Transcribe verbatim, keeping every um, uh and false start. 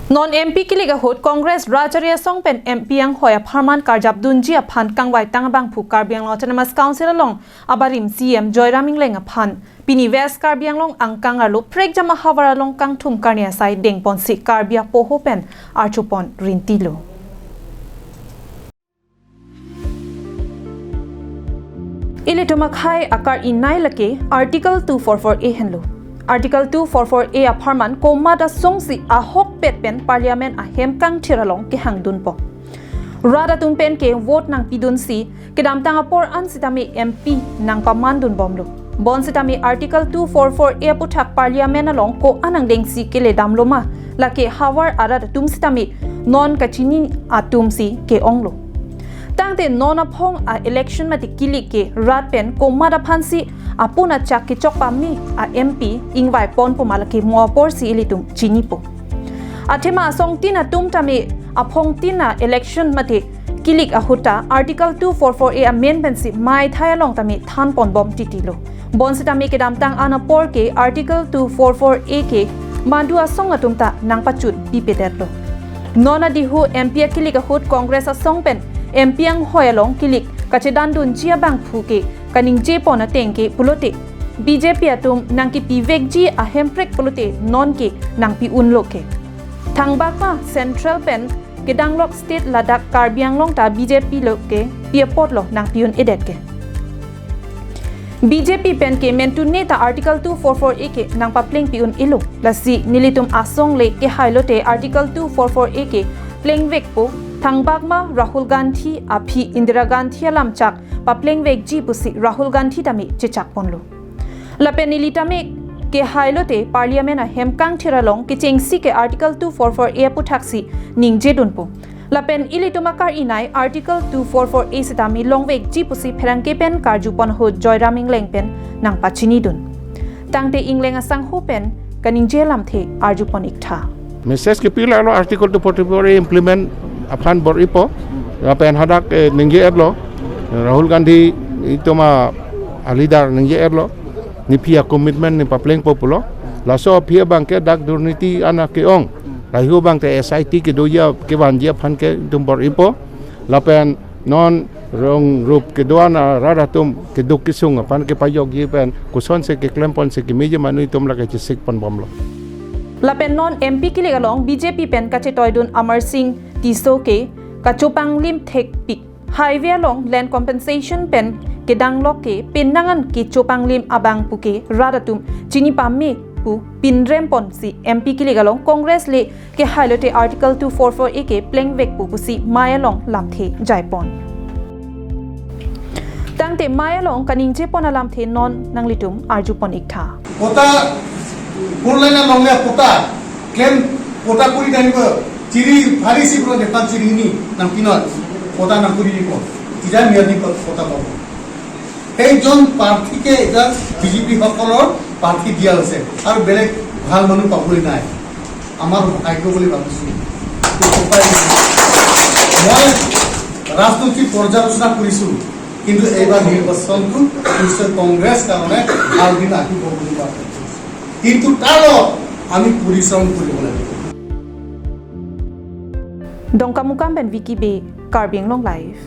Non M P kilik ahut Congress Rajari Asong pen M P anghoi apharman karjap dunji aphan kangvai tang abangphu Karbi Anglong Autonomous Council along abarim C E M Joyram Engleng aphan pini West Karbi Anglong angkang arlo prekjam ahavar along kangthum karni asai dengponsi Karbi apoho pen archupon rintilo. Ilitum akhei akar-inai lake Article two four four A henlo. Article two four four A apharman komat asongsi ahokpet pen Parliament ahem kangthir along kehangdunpo. Rat atum pen ke vote nangpidunsi kedamtang apor an sitame M P nangpamandunbomlo. Bonsitame Article two four four A aputhak Parliament along ko-an angdengsi keledamlo ma, lake havar arat atum sitame non kachini atumsi ke-onglo. Tangte non aphong a-election mate kilik ke rat pen komat aphansi apun achak kechok pame a-M P ingvaiponpo ma, lake mo aporsi ilitum chinipo. Athema asongtin atum tame aphongtin a-election mate kilik ahut ta Article two four four A amen pensi maithai along tame thanponbom titilo. Bonsitame kedamtang an apor ke Article two four four A ke madu asong atum ta nangpachun pipedetlo. Non adihu M P akilik ahut Congress asong pen M P anghoi along kilik kachedandunji abangphu ke kaningjepon ateng ke pulote B J P atum nangkipivekji ahemprek pulote non ke nangpi-unlo ke. Thangbak ma Central pen kedanglok state ladak Karbi Anglong ta B J P lo ke pi apotlo nangpi-un-edet ke. B J P pen ke mentune ta Article two four four A ke nangpaplengpi-un-elo. Lasi nelitum asong le kehailote Article two four four A ke plengvekpo, thangbak ma Rahul Gandhi aphi Indira Gandhi alamchak paplengvekji pusi Rahul Gandhi tame chechakponlo. Lapen neli tame kehailote Parliament ahem kangthir along kechengsi ke Article two four four A aputhaksi ningjedunpo. Lapen ilitum akar-inai Article two four four A sitame longvekji pusi pherangke pen karjupon ahut Joyram Engleng pen nangpachinidun. Tangte Engleng asangho pen kaningje alamthe arjupon iktha. Message kepilalo Article two forty-four A implement aphan bor-ipo. Lapen hadak, eh, ningje-etlo. Rahul Gandhi itum a-leader ningje-etlo. Nephi a-commitment nepaplengpo pulo. Laso aphi abangke dak durniti an ke-ong. Lahei abangke S I T kedoji a-, kevanji aphan ke itum bor-ipo. Lapen non rong rup kedo-an arat atum keduk kesung aphan kepajokji pen kosonsi keklemponsi kemeji manu itum lake chesikponbomlo. Lapen non M P kilik along B J P pen kachetoidun Amar Singh Tisso ke kachopanglim thekpik. Highway along land compensation pen kedanglok ke penang an kechopanglim abangphu ke rat atum chini pame pu pinremponsi M P kilik along Congress le kehailote Article two four four A ke plengvekpo pusi mei along lamthe jaipon. Tangte mei along kaningjepon alamthe non nanglitum arjupon iktha. Patta, four lane along le patta, claim patta kuri tanibo, chiri phari si bro depan chiri ni, nangpinon, patta nangkuri nipo, tidak niat ni patta patta papo. সেইজন প্ৰাৰ্থীকে এতিয়া বিজেপি সকলৰ প্ৰাৰ্থী দিয়া হৈছে আৰু বেলেগ ভাল মানুহ পাবলৈ নাই। আমাৰ ভাগ্য বুলি ভাবিছোঁ। কিন্তু উপায় নাই। মই ৰাজনৈতিক পৰ্যালোচনা কৰিছোঁ, কিন্তু এইবাৰ নিৰ্বাচনটো নিশ্চয় কংগ্ৰেছ কাৰণে ভাল দিন আহিব বুলি মই আশা কৰিছোঁ। কিন্তু তাৰ লগত আমি পৰিশ্ৰম কৰিব লাগিব। Dongkamukam pen Vicky Bey, Karbi Anglong Live.